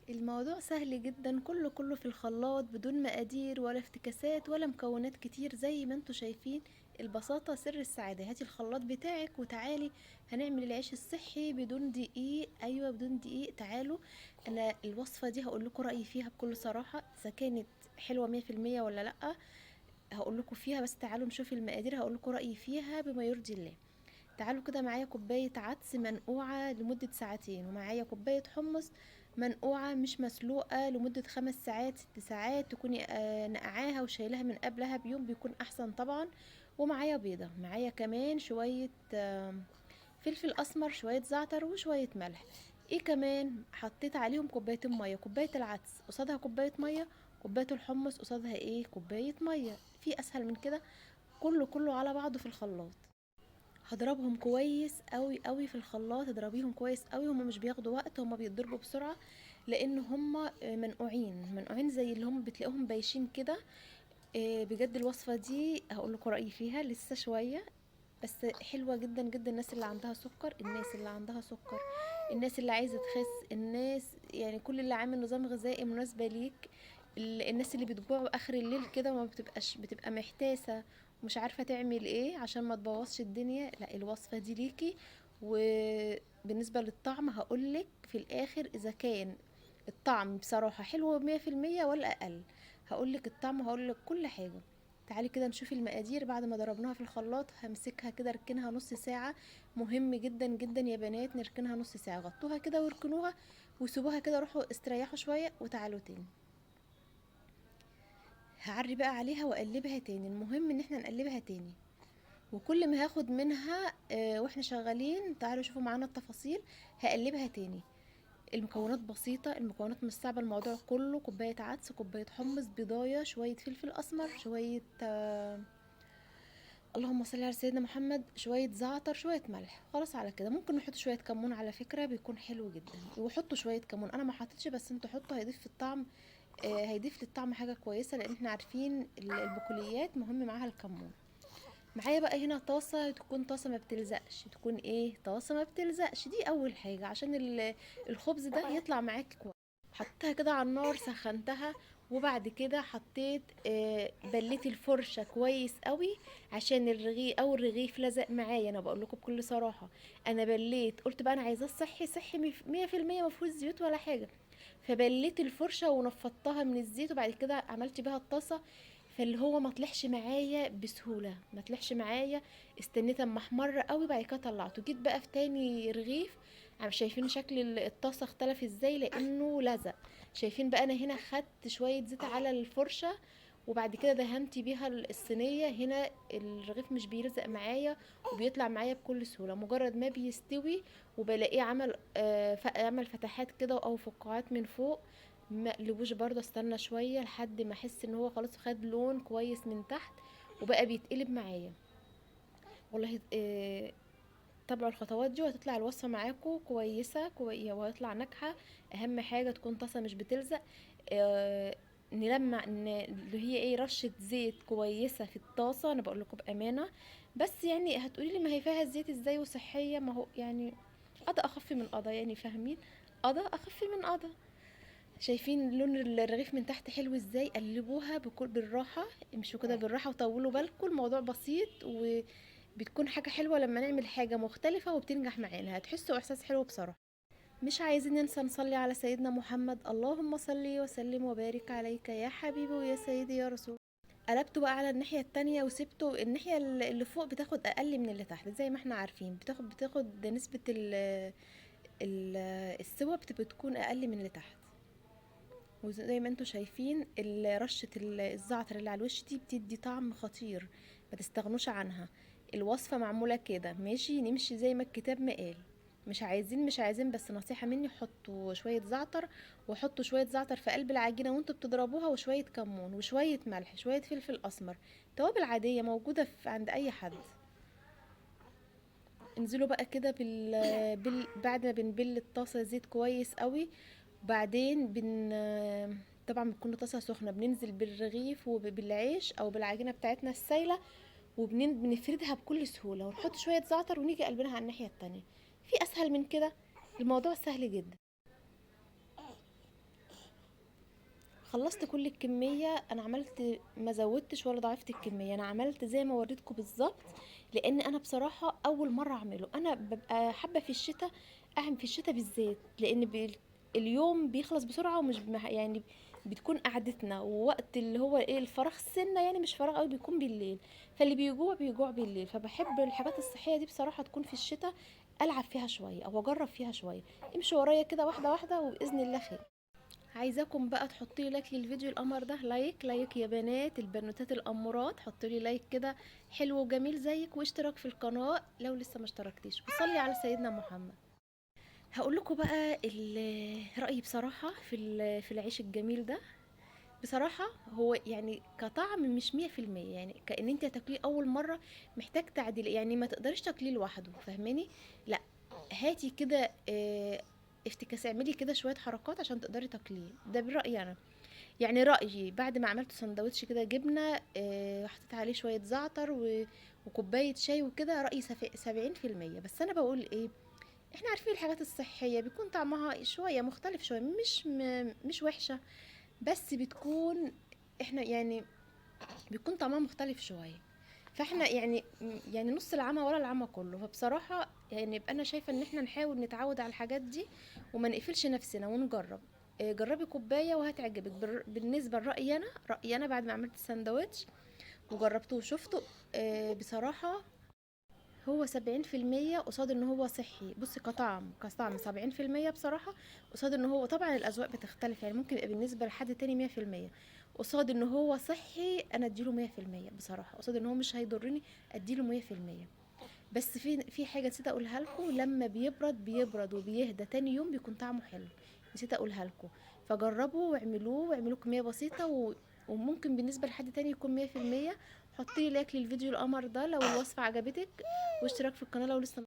الموضوع سهل جدا، كله كله في الخلاط بدون مقادير ولا افتكاسات ولا مكونات كتير. زي ما انتوا شايفين البساطة سر السعادة. هاتي الخلاط بتاعك وتعالي هنعمل العيش الصحي بدون دقيق. ايوه بدون دقيق. تعالوا انا الوصفة دي هقول لكم رأيي فيها بكل صراحة، اذا كانت حلوة 100% ولا لأ هقول لكم فيها، بس تعالوا نشوف المقادير هقول لكم رأيي فيها بما يرضي الله. تعالوا كده، معايا كوباية عدس منقوعة لمدة ساعتين، ومعايا كوباية حمص منقوعة مش مسلوقة لمدة 5 ساعات 6 ساعات، تكوني نقعاها وشايلها من قبلها بيوم بيكون أحسن طبعا. ومعايا بيضة، معايا كمان شوية فلفل أسمر، شوية زعتر، وشوية ملح. ايه كمان حطيت عليهم كوبايتين مية، كوباية العدس قصادها كوباية مية، كوباية الحمص قصادها ايه كوباية مية. في أسهل من كده؟ كله كله على بعضه في الخلاط. هضربهم كويس قوي قوي في الخلاط، اضربيهم كويس قوي، هما مش بياخدوا وقت، هما بيتضربوا بسرعة لان هما منقوعين منقوعين زي اللي هم بتلاقوهم بايشين كده. بجد الوصفة دي هقول لكم رأيي فيها لسه شوية، بس حلوة جدا جدا. الناس اللي عندها سكر، الناس اللي عندها سكر، الناس اللي عايزة تخس، الناس يعني كل اللي عامل نظام غذائي مناسبة ليك، الناس اللي بتجوع اخر الليل كده وما بتبقاش، بتبقى محتاسة ومش عارفة تعمل ايه عشان ما تبوظش الدنيا، لا الوصفة دي ليكي. وبالنسبة للطعم هقولك في الاخر اذا كان الطعم بصراحة حلو 100% ولا اقل، هقولك الطعم وهقولك كل حاجة. تعالي كده نشوف المقادير بعد ما ضربناها في الخلاط. همسكها كده اركنها نص ساعة، مهم جدا جدا يا بنات نركنها نص ساعة. غطوها كده واركنوها وسيبوها كده، روحوا استريحوا شوية وتعالوا تاني. هعري بقى عليها واقلبها تاني، المهم ان احنا نقلبها تاني، وكل ما هاخد منها واحنا شغالين تعالوا شوفوا معانا التفاصيل. هقلبها تاني. المكونات بسيطة، المكونات مش صعبة، الموضوع كله كوباية عدس، كوباية حمص، بيضاية، شوية فلفل أسمر، شوية اللهم صل على سيدنا محمد، شوية زعتر، شوية ملح، خلاص على كده. ممكن نحط شوية كمون على فكرة بيكون حلو جدا، وحطوا شوية كمون، أنا ما حطيتش بس انتوا حطوا، هيضيف في الطعم، هيضيف للطعم حاجة كويسة، لأن احنا عارفين البقوليات مهم معاها الكمون. معايا بقى هنا طاسة، تكون طاسة ما بتلزقش، تكون ايه طاسة ما بتلزقش، دي أول حاجة عشان الخبز ده يطلع معاك كويس. حطيتها كده على النار، سخنتها، وبعد كده حطيت بليت الفرشة كويس قوي عشان الرغيف او الرغيف لزق معايا. انا بقول لكم بكل صراحة انا بليت، قلت بقى انا عايزاه صحي صحي 100%، ما فيهوش زيوت ولا حاجة، فبليت الفرشة ونفضتها من الزيت، وبعد كده عملت بيها الطاسة، فاللي هو ما طلعش معايا بسهولة، ما طلعش معايا، استنيت اما احمر قوي بعد كده طلعته. جيت بقى في تاني رغيف، عم شايفين شكل الطاسة اختلف ازاي لانه لزق. شايفين بقى انا هنا خدت شوية زيت على الفرشة وبعد كده دهنت بيها الصينية. هنا الرغيف مش بيلزق معايا وبيطلع معايا بكل سهولة، مجرد ما بيستوي وبلاقيه عمل فتحات كده او فقاعات من فوق، ما اقلبوش برضه، استنى شوية لحد ما احس ان هو خلاص خد لون كويس من تحت وبقى بيتقلب معايا. والله تابعوا الخطوات دي وهتطلع الوصفة معاكم كويسة، وهتطلع ناجحة. اهم حاجة تكون طاسة مش بتلزق، نلمع اللي هي ايه رشة زيت كويسة في الطاسة. انا بقول لكم بأمانة، بس هتقولي لي ما هي فيها الزيت ازاي وصحية، ما هو قضا اخف من قضا، فاهمين، قضا اخف من قضا. شايفين لون الرغيف من تحت حلو ازاي؟ قلبوها بالراحة، امشوا كده بالراحة وطولوا بالكم، الموضوع بسيط وبتكون حاجة حلوة لما نعمل حاجة مختلفة وبتنجح معانا، هتحسوا احساس حلو بصراحة. مش عايزين ننسى نصلي على سيدنا محمد، اللهم صل وسلم وبارك عليك يا حبيبي ويا سيدي يا رسول. قلبته بقى على الناحية التانية وسبته، الناحية اللي فوق بتاخد أقل من اللي تحت زي ما احنا عارفين، بتاخد نسبة السوا بتكون أقل من اللي تحت. وزي ما انتم شايفين رشة الزعتر اللي على الوش دي بتدي طعم خطير، ما تستغنوش عنها. الوصفة معمولة كده ماشي، نمشي زي ما الكتاب ما قال، مش عايزين، بس نصيحة مني حطوا شوية زعتر، وحطوا شوية زعتر في قلب العجينة وانتوا بتضربوها، وشوية كمون وشوية ملح شوية فلفل أسمر، توابل عادية موجودة عند أي حد. انزلوا بقى كده بعد ما بنبل الطاسة زيت كويس قوي، بعدين طبعا بتكون الطاسة سخنة، بننزل بالرغيف وبالعيش أو بالعجينة بتاعتنا السايلة، وبنفردها بكل سهولة، ونحط شوية زعتر ونيجي قلبنا على الناحية التانية. في أسهل من كده؟ الموضوع سهل جدا. خلصت كل الكمية، انا عملت ما زودتش ولا ضعفت الكمية، انا عملت زي ما وريتكم بالظبط، لان انا بصراحة اول مرة اعمله. انا ببقى حابة في الشتاء اعمل في الشتاء بالذات، لان اليوم بيخلص بسرعة، ومش يعني بتكون قعدتنا ووقت اللي هو ايه الفراغ سنة، يعني مش فراغ قوي، بيكون بالليل، فاللي بيجوع بيجوع بالليل. فبحب الحاجات الصحية دي بصراحة تكون في الشتاء، العب فيها شوية او اجرب فيها شوية. امشوا ورايا كده واحدة واحدة وباذن الله خير. عايزاكم بقى تحطوا لي like للفيديو القمر ده، like like يا بنات البنوتات الامورات، حطوا لي like كده حلو وجميل زيك، واشتراك في القناة لو لسه ما اشتركتيش، وصلي على سيدنا محمد. هقول لكم بقى رايي بصراحة في العيش الجميل ده. بصراحة هو يعني كطعم مش 100%، يعني كأن انت هتاكليه اول مرة محتاج تعديل، يعني ما تقدريش تاكليه لوحده، فاهماني؟ لا هاتي كده افتكاس، اعملي كده شوية حركات عشان تقدري تاكليه. ده برايي انا، يعني رايي بعد ما عملت سندوتش كده جبنه، حطيت عليه شوية زعتر وكوبايه شاي وكده، رايي 70%. بس انا بقول ايه، احنا عارفين الحاجات الصحية بيكون طعمها شوية مختلف شوية، مش وحشة، بس بتكون احنا يعني بيكون طعمها مختلف شوية، فاحنا يعني نص العمى ولا العمى كله. فبصراحة يعني يبقى انا شايفه ان احنا نحاول نتعود على الحاجات دي وما نقفلش نفسنا ونجرب. جربي كوباية وهتعجبك. بالنسبة لرايي انا، رايي انا بعد ما عملت الساندوتش وجربته وشفته، بصراحة هو 70% قصاد ان هو صحي. بصي كطعم 70% بصراحة، قصاد ان هو طبعا الاذواق بتختلف، يعني ممكن يبقى بالنسبة لحد تاني 100%، قصاد ان هو صحي انا اديله 100% بصراحة، قصاد ان هو مش هيضرني اديله 100%. بس في حاجة نسيت اقولها لكم، لما بيبرد وبيهدى تاني يوم بيكون طعمه حلو، نسيت اقولها لكم. فجربوا واعملوه كمية بسيطة، وممكن بالنسبة لحد تاني يكون 100%. حطي like للفيديو القمر ده لو الوصفة عجبتك، واشتراك في القناة لو لسه.